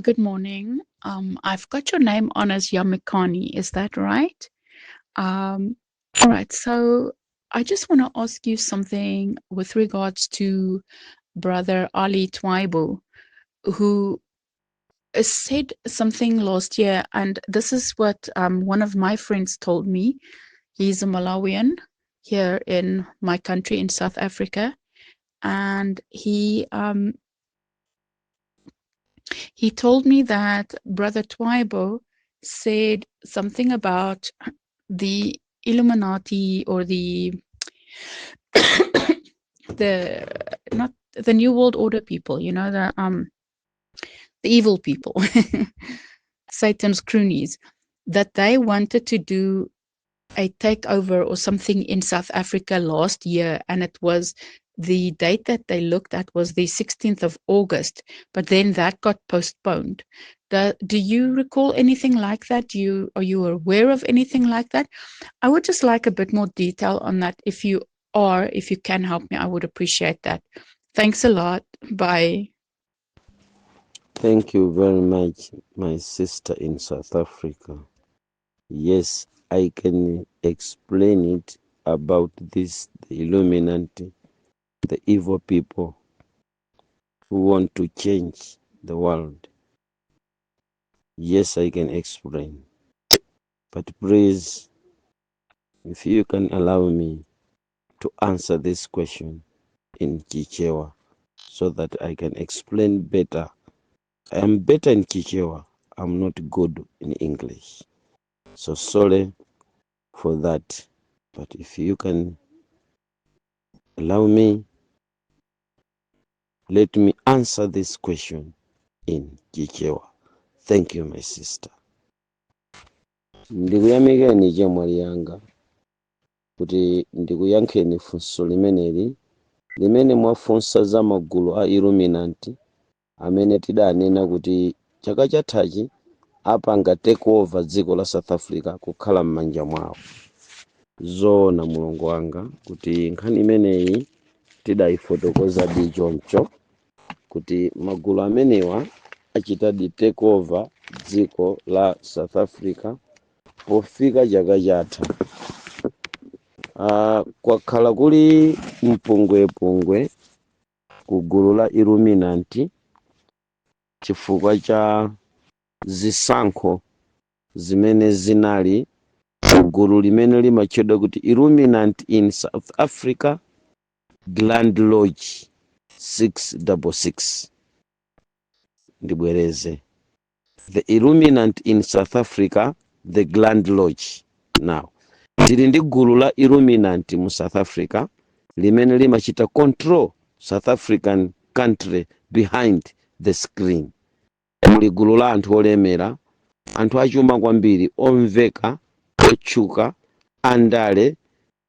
Good morning. I've got your name on as Yamikani. Is that right? All right. So I just want to ask you something with regards to Brother Ali Twaibu, who said something last year, and this is what one of my friends told me. He's a Malawian here in my country in South Africa, and he told me that Brother Twaibu said something about the Illuminati or the not the New World Order people, the evil people, Satan's cronies, that they wanted to do a takeover or something in South Africa last year, and it was the date that they looked at was the 16th of August, but then that got postponed. Do you recall anything like that? Do you are you aware of anything like that? I would just like a bit more detail on that. If you can help me, I would appreciate that. Thanks a lot. Bye. Thank you very much, my sister in South Africa. Yes, I can explain it about this, the Illuminati, the evil people who want to change the world. Yes, I can explain. But please, if you can allow me to answer this question in Chichewa so that I can explain better. I am better in Chichewa. I'm not good in English. So sorry for that. But if you can allow me, let me answer this question in Chichewa. Thank you, my sister. Ndikuyamikeni, chemwali yanga, kuti ndikuyankheni funso limeneli limene mwafunsa za magulu a Illuminati amene tidanena kuti chaka chathachi apanga take over dziko la South Africa kukhala m'manja mwawo. Zoona, mulongo wanga, kuti nkhani imeneyi tidayifotokozadi choncho kuti magulu amenewa achitadi take over dziko la South Africa pofika chaka chatha. Kwakhala kuli mpungwepungwe ku gulu la Illuminati chifukwa cha zisankho zimene zinali ku gulu limene limatchedwa kuti Illuminati in South Africa, Grand Lodge 666. Ndibwereze: the Illuminati in South Africa, the Grand Lodge. Now, tili ndi gulu la Illuminati mu South Africa limene limachita control South African country behind the screen. Muli gulu la anthu olemera, anthu achuma kwambiri, omveka, otchuka, andale,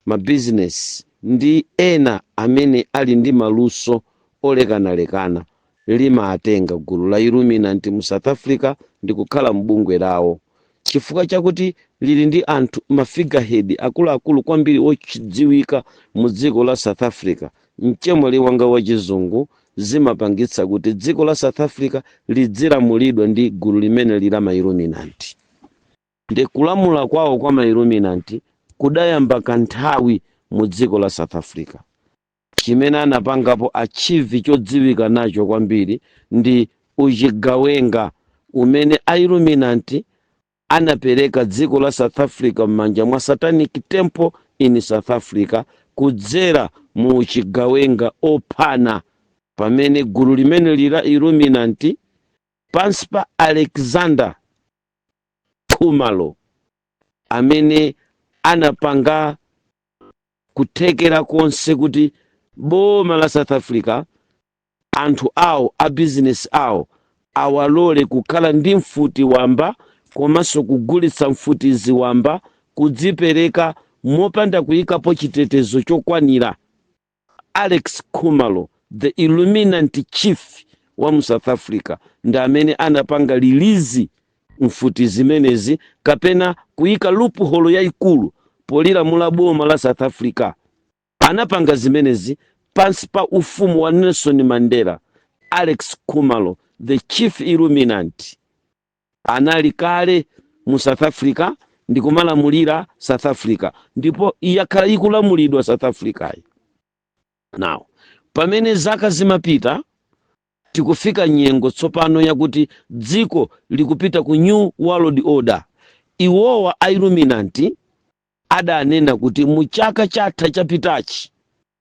mabizinesi ndi ena amene ali ndi maluso olekanalekana. Limatenga gulu la Illuminati mu South Africa ndi kukhala mbungwe lawo chifukwa chakuti lili ndi anthu, ma figurehead akuluakulu kwambiri ochidziwika mu dziko la South Africa. Mchemwali wanga wachizungu, zimapangitsa kuti dziko la South Africa lidzilamulidwa ndi gulu limene lila ma Illuminati. Ndi kulamula kwawo kwa ma Illuminati kudayamba kanthawi mu dziko la South Africa. Chimene anapangapo achieve chodziwika nacho kwambiri ndi uchigawenga umene a Illuminati anapereka dziko la South Africa m'manja mwa Satanic Temple in South Africa kudzera mu uchigawenga ophana, pamene gulu limene lila Illuminati pansi pa Alexander Khumalo, amene anapanga kuthekera konse kuti boma la South Africa, anthu awo a bizinesi awo, awalole kukhala ndi mfuti wamba komanso kugulitsa mfuti ziwamba, kudzipereka mopanda kuyikapo chitetezo chokwanira. Alex Khumalo, the Illuminati chief wa mu South Africa, ndi amene anapanga release mfuti zimenezi kapena kuyika loophole yayikulu polilamula boma la South Africa. Anapanga zimenezi pansi pa ufumu wa Nelson Mandela. Alex Khumalo The chief Illuminati anali kale mu South Africa ndikumalamulira South Africa, ndipo yakhala ikulamulidwa South Africa. Now, pamene zaka zimapita, tikufika nyengo tsopano yakuti dziko likupita ku New World Order. Iwowa a Illuminati adanena kuti mu chaka chatha chapitachi,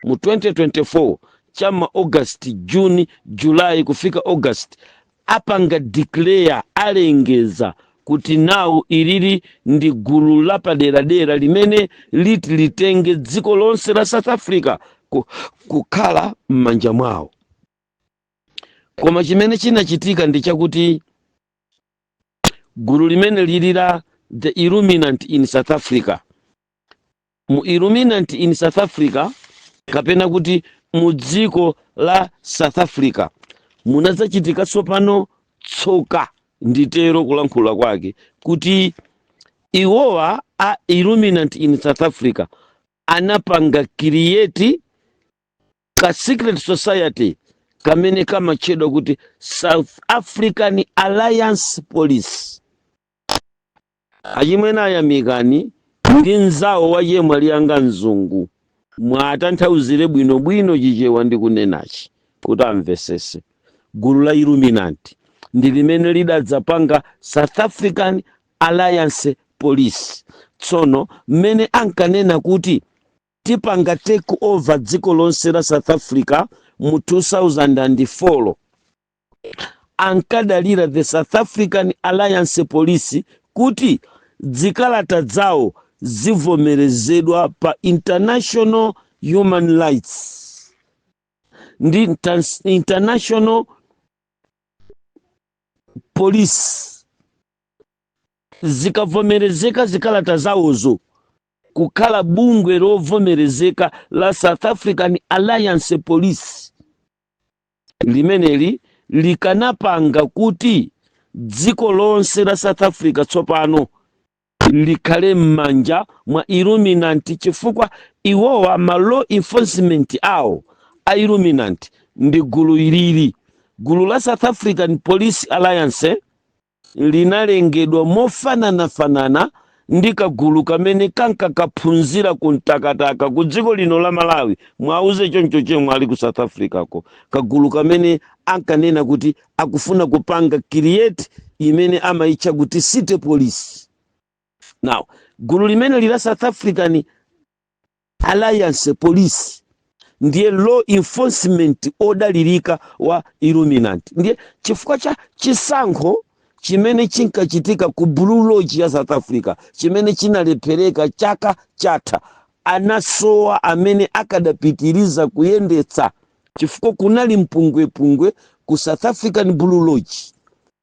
mu 2024, chama August, June, July kufika August, apanga declare, alengeza kuti nawo ilili ndi gulu lapaderadera limene liti litenge dziko lonse la South Africa kukhala m'manja mwawo. Koma chimene chinachitika ndi chakuti gulu limene lili la the Illuminati in South Africa, mu Illuminati in South Africa, kapena kuti mu dziko la South Africa, munadzachitika tsopano tsoka, nditero kulankhula kwake, kuti iwowa a Illuminati in South Africa anapanga create ka secret society kamene kamatchedwa kuti South African Alliance Police. Achimwene ayamikani ndi mzawo wa yemwe aliyanga mzungu, mwatanthauzire bwinobwino Chichewa ndi kunenachi kuti amvesese. Gulu la Illuminati ndi limene lidadzapanga South African Alliance Police. Tsono mmene ankanena kuti tipanga take over dziko lonse la South Africa mu 2004, ankadalira the South African Alliance Police kuti zikalata zawo zivomerezedwa pa international human rights ndi international police. Zikavomerezeka zikalata zawozo kukhala bungwe lovomerezeka la South African Alliance Police, limeneli likanapanga kuti dziko lonse la South Africa tsopano likhale m'manja mwa Illuminati, chifukwa iwowa ma law enforcement awo a Illuminati ndi gulu ilili. Gulu la South African Police Alliance linalengedwa mofananafanana ndi kagulu kamene kankakaphunzira ku mtakataka ku dziko lino la Malawi. Mwauze choncho chemwe ali ku South Africa ko, kagulu kamene ankanena kuti akufuna kupanga create imene amayitcha kuti city police. Now, gulu limene lila South African Alliance Police ndiye law enforcement odalirika wa Illuminati. Ndiye chifukwa cha chisankho chimene chinkachitika ku Blue Lodge ya South Africa, chimene chinalephereka chaka chatha, anasowa amene akadapitiriza kuyendetsa, chifukwa kunali mpungwepungwe ku South African Blue Lodge.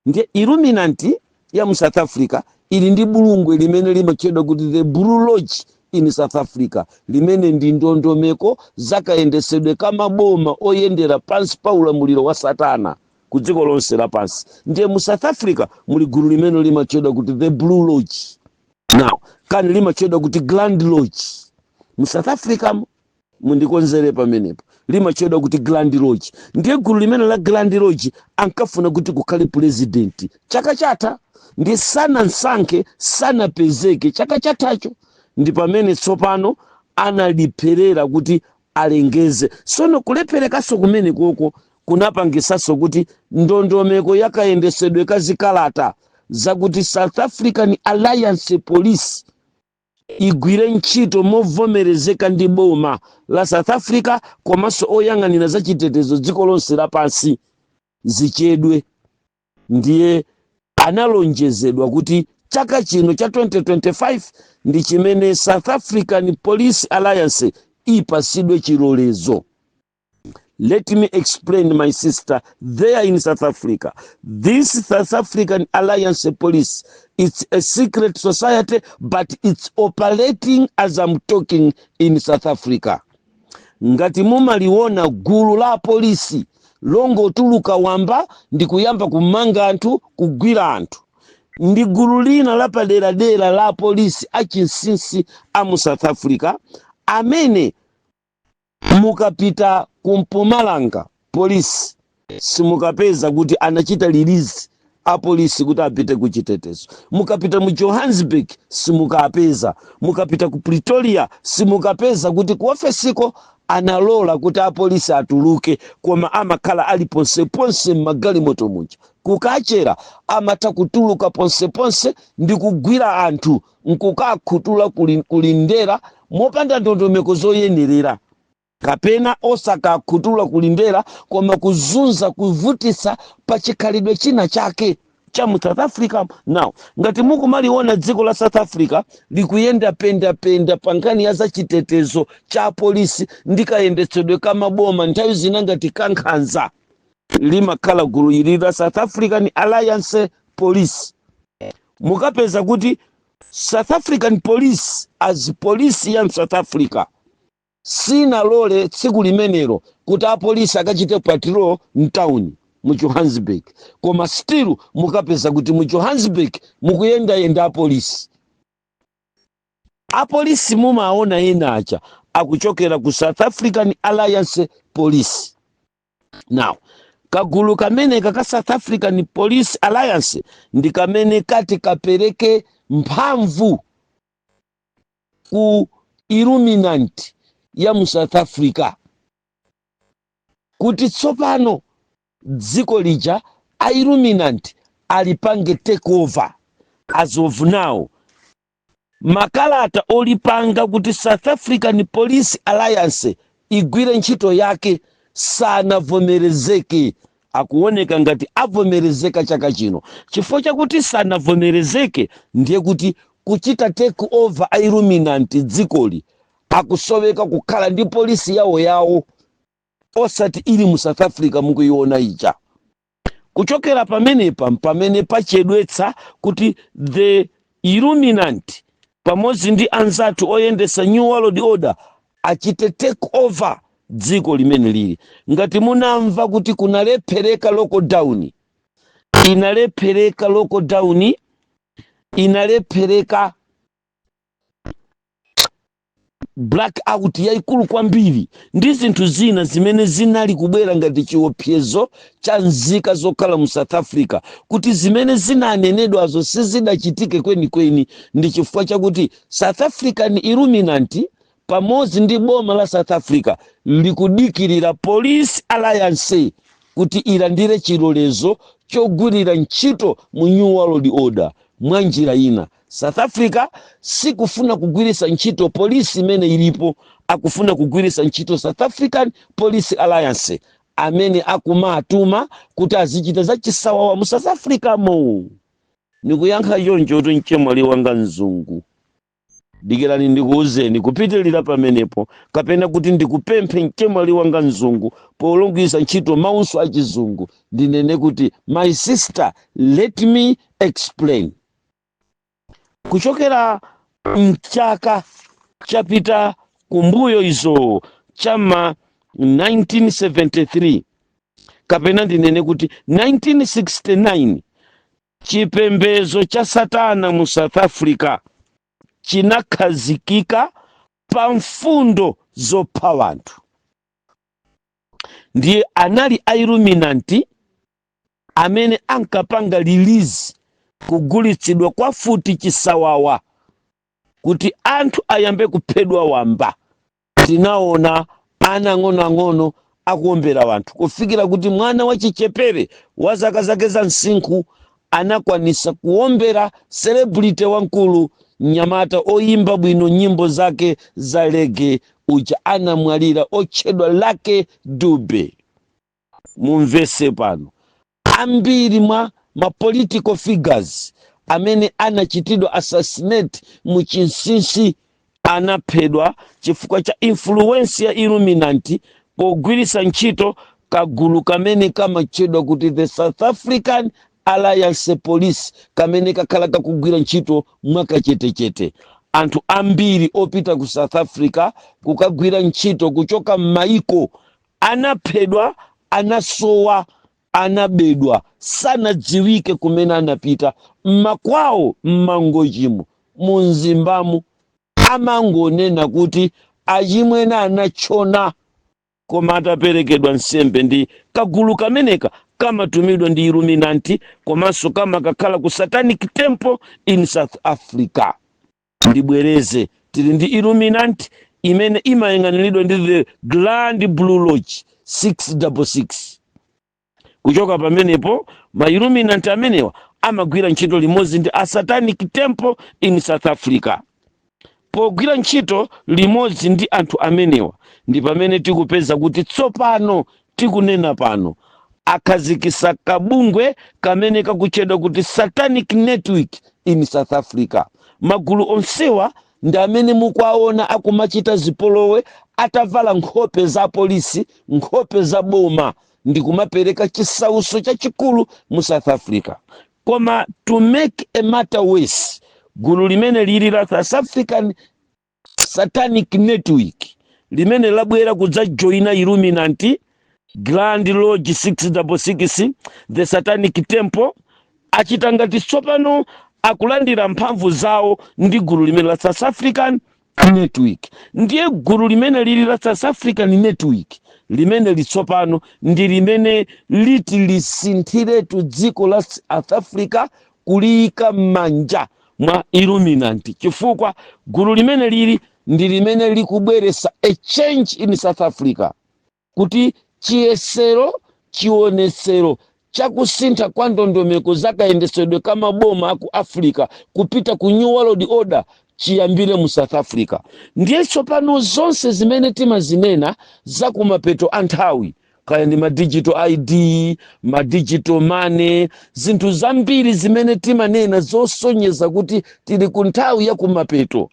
Ndiye Illuminati ya mu South Africa ili ndi bungwe limene limatchedwa kuti the Blue Lodge in South Africa, limene ndi ndondomeko zakayendesedwe kamaboma oyendera pansi pa ulamuliro wa Satana ku dziko lonse lapansi. Ndiye mu South Africa muli gulu limene limatchedwa kuti the Blue Lodge, now kani limatchedwa kuti Grand Lodge mu South Africa. Mundikonzere pamenepo, limatchedwa kuti Grand Lodge. Ndiye gulu limene la Grand Lodge ankafuna kuti kukhale president chaka chatha, ndi sanansankhe, sanapezeke chaka chathacho. Ndi pamene tsopano analipherera kuti alengeze. Sono kulepherekanso kumene koko kunapangisanso kuti ndondomeko yakayendesedwe kazikalata zakuti South African Alliance Police igwire ntchito movomerezeka ndi boma la South Africa komanso oyang'anira zachitetezo dziko lonse lapansi zichedwe. Ndiye analonjezedwa kuti chaka chino cha 2025 ndi chimene South African Police Alliance ipasidwe chilolezo. Let me explain, my sister there in South Africa. This South African Alliance Police, it's a secret society, but it's operating as I'm talking in South Africa. Ngati mumaliona gulu la polisi longotuluka wamba ndi kuyamba kumanga anthu, kugwira anthu, ndi gulu lina lapaderadera la polisi achinsinsi a mu South Africa, amene mukapita ku Mpumalanga polisi Simukapeza kuti anachita release apolisi kuti apite ku chitetezo. Mukapita mu Johannesburg, simukapeza. Mukapita ku Pretoria, simukapeza kuti ku ofesiko analola kuti apolisi atuluke, koma amakhala ali ponseponse m'magalimoto muja. Kukachera amatha kutuluka ponseponse ndi kugwira anthu nkukakhutula kulindera mopanda ndondomeko zoyenerera, kapena osakakhutula kulindera, koma kuzunza, kuvutitsa pa chikhalidwe china chake cha mu South Africa. Now, ngati mukumaliona dziko la South Africa likuyenda pendapenda pa nkhani ya zachitetezo cha polisi ndi kayendetsedwe ka maboma, nthawi zina ngati kankhanza, limakhala gulu ili la South African Alliance Police. Mukapeza kuti South African Police, as police ya South Africa, sinalole tsiku limenelo kuti apolisi akachite patrol mtawuni mu Johannesburg, koma still mukapeza kuti mu Johannesburg mukuyendayenda apolisi. Apolisi mumaona ena acha akuchokera ku South African Alliance Police. Now, kagulu kameneka ka South African Police Alliance ndi kamene kati kapereke mphamvu ku Illuminati ya mu South Africa kuti tsopano dziko lija a Illuminati alipange take over. As of now, makalata olipanga kuti South African Police Alliance igwire ntchito yake sanavomerezeke. Akuoneka ngati avomerezeka chaka chino. Chifukwa chakuti sanavomerezeke, ndiye kuti kuchita take over a Illuminati dzikoli, akusoweka kukhala ndi polisi yawo yawo, osati ili mu South Africa mukuiona ija. Kuchokera pamenepa, pamene pachedwetsa kuti the Illuminati pamodzi ndi anzathu oyendesa New World Order achite take over dziko limene lili. Ngati munamva kuti kunalephereka lockdown, inalephereka lockdown, inalephereka blackout yayikulu kwambiri ndi zinthu zina zimene zinali kubwera ngati chiopsezo cha nzika zokhala mu South Africa, kuti zimene zinanenedwazo sizidachitike kwenikweni, ndi chifukwa chakuti South African Illuminati pamodzi ndi boma la South Africa likudikirira Police Alliance kuti ilandire chilolezo chogwirira ntchito mu New World Order. Mwa njira ina, South Africa sikufuna kugwiritsa ntchito polisi imene ilipo, akufuna kugwiritsa ntchito South African Police Alliance amene akumatuma kuti azichita zachisawawa mu South Africa mo. Nikuyankha choncho kuti, mchemwali wanga mzungu, dikirani ndikuwuzeni kupitilira pamenepo, kapena kuti ndikupemphe, mchemwali wanga mzungu, polongwisa ntchito maunso achizungu, ndinene kuti, "My sister, let me explain." Kuchokera mchaka chapita kumbuyo izo chama 1973, kapena ndinene kuti 1969, chipembedzo cha satana mu South Africa chinakhazikika pa mfundo zopha wanthu. Ndiye anali a Illuminati amene ankapanga release kugulitsidwa kwa futi chisawawa kuti anthu ayambe kuphedwa wamba. Tinaona ana ang'onoang'ono akuombera wanthu, kufikira kuti mwana wachichepere wa zaka zake za msinkhu anakwanisa kuombera celebrity wamkulu, mnyamata oyimba bwino nyimbo zake za reggae uja anamwalira, otchedwa Lucky Dube. Mumvese pano, ambiri mwa ma political figures amene anachitidwa assassinate mu chinsinsi anaphedwa chifukwa cha influence ya Illuminati pogwiritsa ntchito kagulu kamene kamatchedwa kuti the South African Alliance Police, kamene kakhala kakugwira ntchito mwakachetechete. Anthu ambiri opita ku South Africa kukagwira ntchito kuchoka m'mayiko anaphedwa, anasowa, anabedwa, sanadziwike kumene anapita. Mmakwawo, mmangochimo, munzimbamu, amangonena kuti achimwene anachona. Koma ataperekedwa nsembe ndi kagulu kameneka kamatumidwa ndi Illuminati, komanso kamakakhala ku Satanic Temple in South Africa. Ndibwereze, tili ndi Illuminati imene imayang'aniridwa ndi the Grand Blue Lodge 666. Kuchoka pamenepo, ma Illuminati amenewa amagwira ntchito limodzi ndi a Satanic Temple in South Africa. Pogwira ntchito limodzi ndi anthu amenewa, ndi pamene tikupeza kuti tsopano tikunena pano akhazikisa kabungwe kamene kakutchedwa kuti Satanic Network in South Africa. Magulu onsewa ndi amene mukuwaona akumachita zipolowe atavala nkhope za polisi, nkhope za boma, ndi kumapereka chisauso chachikulu mu South Africa. Koma to make a matter worse, gulu limene lili la South African Satanic Network limene labwera kudzajoyina Illuminati, Grand Lodge 666, the Satanic Temple, achita ngati tsopano akulandira mphamvu zawo ndi gulu limene la South African Network. Ndiye gulu limene lili la South African Network limene litsopano ndi limene liti lisinthiretu dziko la South Africa kuliyika m'manja mwa Illuminati, chifukwa gulu limene lili ndi limene likubweresa a change in South Africa, kuti chiyesero, chionesero chakusintha kwa ndondomeko zakayendesedwe ka maboma aku Africa kupita ku New World Order chiyambire mu South Africa. Ndiye tsopano zonse zimene timazinena za kumapeto a nthawi, kaya ndi ma digital ID, ma digital money, zinthu zambiri zimene timanena zosonyeza kuti tili ku nthawi ya kumapeto,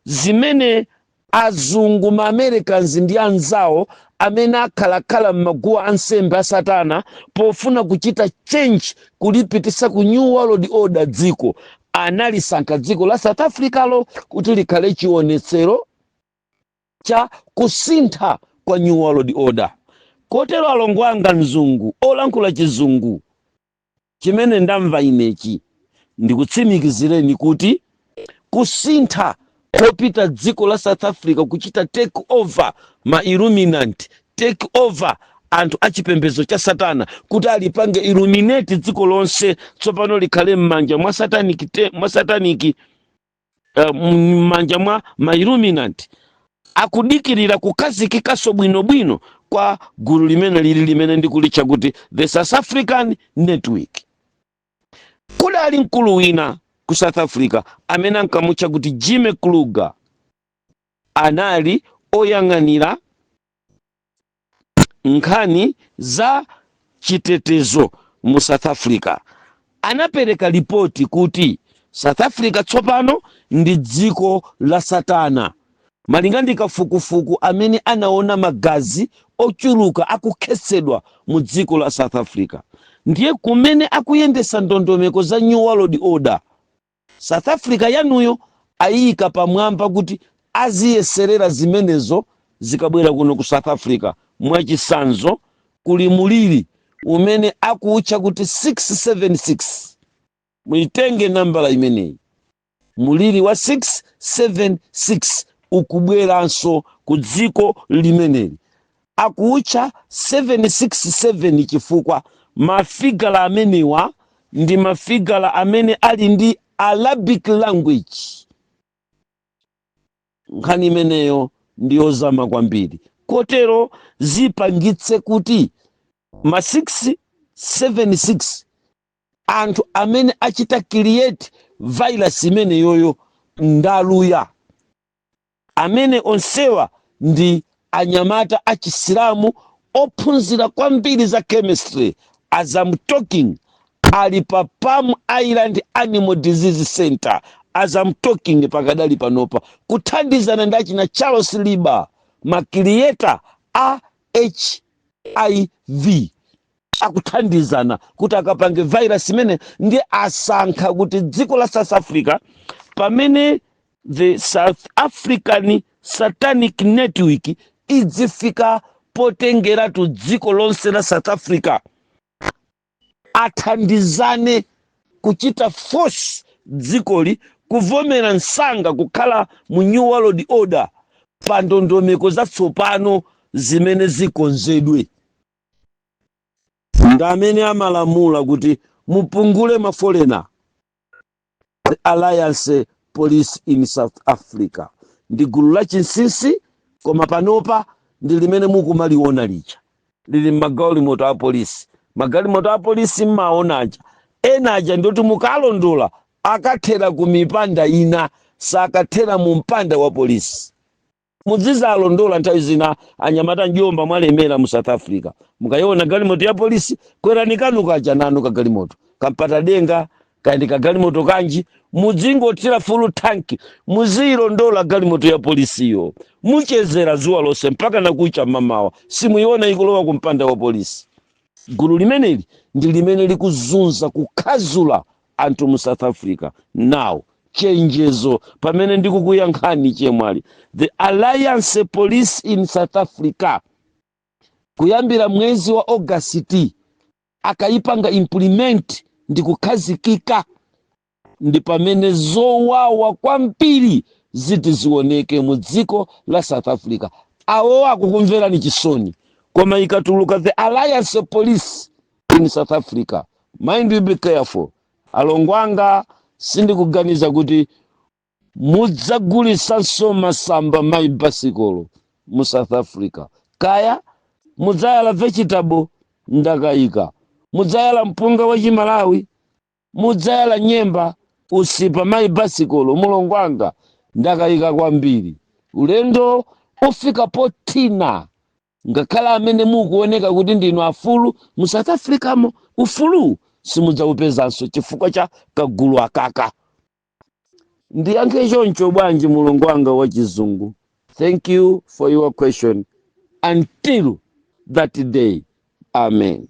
zimene azungu, ma Americans ndi anzawo amene akhalakhala m'maguwa ansembe a satana pofuna kuchita change kulipitisa ku New World Order dziko, analisankha dziko la South Africa lo kuti likhale chionetsero cha kusintha kwa New World Order. Kotero alongo anga, mzungu olankhula chizungu chimene ndamva inechi, ndikutsimikizireni kuti kusintha kopita dziko la South Africa kuchita take over ma Illuminati, take over anthu achipembedzo cha satana, kuti alipange illuminate dziko lonse tsopano likhale m'manja mwa satanic, mwa satanic, m'manja mwa ma Illuminati, akudikirira kukhazikikaso bwinobwino kwa gulu limene lili limene ndikulitcha kuti the South African Network. Kudali mkulu wina ku South Africa amene ankamutcha kuti Jimmy Kruger. Anali oyang'anira nkhani za chitetezo mu South Africa. Anapereka ripoti kuti South Africa tsopano ndi dziko la satana, malinga ndi kafukufuku amene anaona magazi ochuluka akukhetsedwa mu dziko la South Africa. Ndiye kumene akuyendesa ndondomeko za New World Order, South Africa yanuyo ayika pamwamba kuti aziyeserera zimenezo zikabwera kuno ku South Africa. Mwachisanzo, kuli muliri umene akuutcha kuti 676. Muitenge nambala imeneyi, muliri wa 676 ukubweranso ku dziko limeneli. Akuutcha 767 chifukwa mafigala amenewa ndi mafigala amene ali ndi Arabic language. Nkhani imeneyo ndiyozama kwambiri, kotero zipangitse kuti ma 676, anthu amene achita create virus imeneyoyo ndaluya, amene onsewa ndi anyamata achisilamu ophunzira kwambiri za chemistry. As I'm talking, ali pa Palm Island Animal Disease Center as I'm talking pakadali panopa, kuthandizana ndi achina Charles Lieber, ma creator a HIV, akuthandizana kuti akapange virus imene. Ndiye asankha kuti dziko la South Africa, pamene the South African Satanic Network idzifika potengeratu dziko lonse la South Africa, athandizane kuchita force dzikoli kuvomera msanga kukhala mu New World Order pa ndondomeko zatsopano. Zimene zikonzedwe ndi amene amalamula kuti mupungule ma foreigner. The Alliance Police in South Africa ndi gulu la chinsinsi, koma panopa ndi limene mukumaliona lija lili m'magalimoto a polisi. Magalimoto a polisi mmaona aja, ena aja ndoti mukalondola akathera ku mipanda ina, sakathera mu mpanda wa polisi. Mudzizalondola nthawi zina, anyamata njomba mwalemera mu South Africa, mukayiona galimoto ya polisi, kwerani kanu kaja nanu kagalimoto kampata denga kandi kagalimoto kanji, mudzingothira full tank, muziyilondola galimoto ya polisiyo. Muchezera zuwa lonse mpaka nakucha mmamawa, simuyiona ikulowa ku mpanda wa polisi. Gulu limeneli ndi limene likuzunza, kukhazula anthu mu South Africa. Now, chenjezo pamene ndikukuyankhani chemwali, the Alliance Police in South Africa, kuyambira mwezi wa Augasti akayipanga implement ndi kukhazikika, ndi pamene zowawa kwambiri ziti zioneke mu dziko la South Africa. Awo akukumverani chisoni, koma ikatuluka the Alliance Police in South Africa, mind you, be careful, alongo anga. Sindikuganiza kuti mudzagulisanso masamba mayi basikolo mu South Africa. Kaya mudzayala vegetable, ndakayika. Mudzayala mpunga wa Chimalawi, mudzayala nyemba, usipa mayi basikolo, mulongo wanga, ndakayika kwambiri. Ulendo ufika pothina. Ngakhale amene mukuoneka kuti ndinu afulu mu South Africamo, ufulu simudzaupezanso chifukwa cha kagulu akaka. Ndiyankhe choncho bwanji, mulongo wanga wa Chizungu? Thank you for your question. Until that day, amen.